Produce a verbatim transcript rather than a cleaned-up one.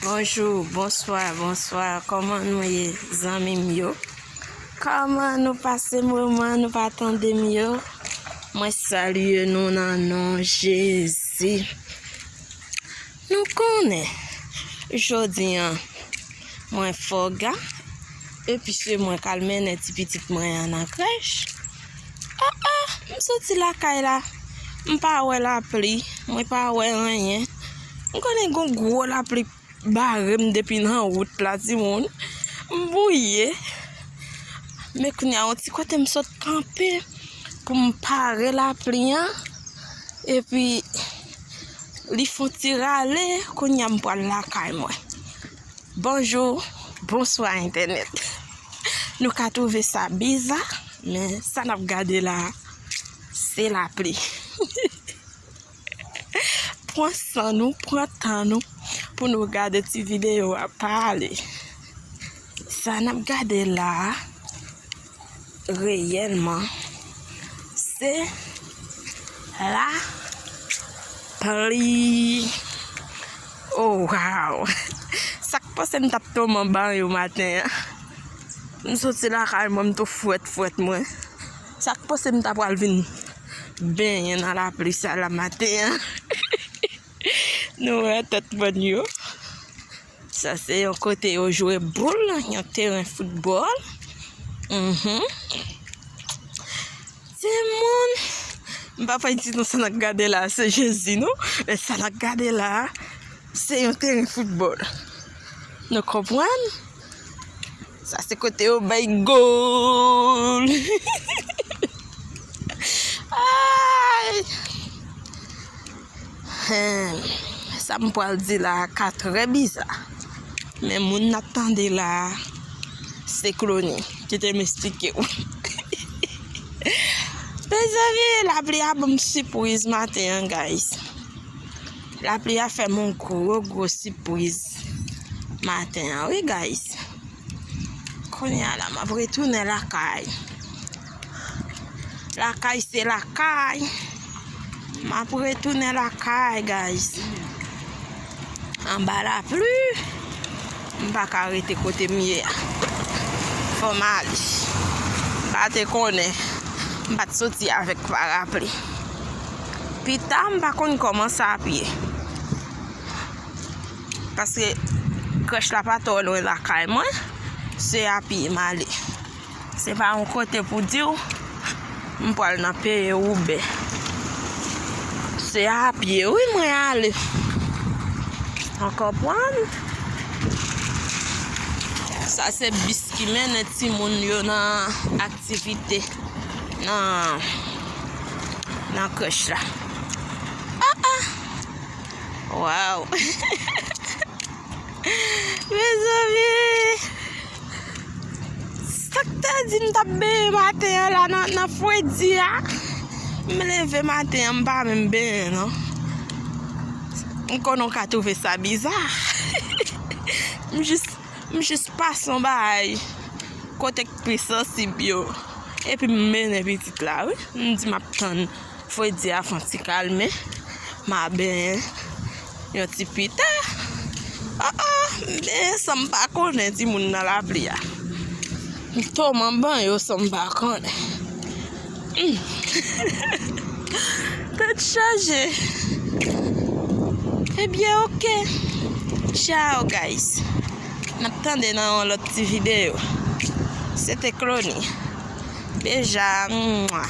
Bonjou, bonswa, bonswa. Kòman nou ye, zanmi m yo? Kòman nou pase moman nou pa tande m yo? Mwen salye nou nan non Jezi. Nou konnen, jodi a, mwen fòga, epi se mwen k al mennen ti pitit mwen an nan krèch. Ah, ah, m soti lakay la, m pa wè lapli, mwen pa wè anyen. M konnen gon gwo lapli bare m depi nan wout la, timoun. M bwouye. Men kounye a, yon ti kote m sot kanpe pou m pare lapli an. Epi, li fon ti rale, kounye a m pral lakay mwen. Bonjou, bonswa entènèt. Nou ka twouve sa biza, men sa n ap gade la, se lapli. Pran san nou, pran tan nou pou nou gade ti videyo a, pa ale. Sa n ap gade la a, reyèlman, se lapli. Oh, wow! Sa k panse m t ap tonbe anba yo maten an? M soti lakay mwen, m tou fwèt, fwèt mwen. Sa k panse m ta pral vin benyen nan lapli sa la maten an? Nou wè tèt bòn yo. Sa se yon kote yo jwe boul, yon teren foutbòl. Mhm. Timoun, m pa fè di nou sa n ap gade la, se Jezi, non. Men sa n ap gade la, se yon teren foutbòl. Nou konprann? Sa se kote yo bay gòl. Ay! Hen, sa m pral di la a ka trè biza. Men moun n ap tande la a, se Clony. Kite m esplike w. Mezanmi, lapli a ban m sipriz maten an, guys. Lapli a fè m yon gwo, gwo sipriz maten an, wi, guys. Kounye a la, m ap retounen lakay. Lakay se lakay. M ap retounen lakay, guys. Anba lapli, m pa ka rete kote m ye a. Fò m ale. M pa te konnen. M pa t soti avèk parapli. Pita, m pa konn kòman sa ap ye. Paske krèch la pa twò lwen lakay mwen. Se a pye m ale. Se pa yon kote pou di w, m pral nan peye Uber. Se a pye, wi, mwen ale. Ou konprann? Sa se bis ki mennen timoun yo nan aktivite, nan, nan krèch la. Ah, ah! Waw! Mezanmi! Sa k ta di m t ap benyen maten an la nan, nan fredi a? M leve maten an, m pa menm benyen, non. M konnen w ka twouve sa biza. M jis, m jis pase yon bagay kote k pi sansib yo. Epi m mennen pitit la, wi. M di m ap tann fredi a fè yon ti kalme. M a benyen yon ti pita. Ah, ah, m benyen san m pa konnen timoun nan lapli a. M tonman ban yo san m pa konnen. Hmm. Tèt chaje. Ebyen, oke. Ciao, guys. N ap tande nan yon lòt ti videyo. Se te Clony. Beja, mwa.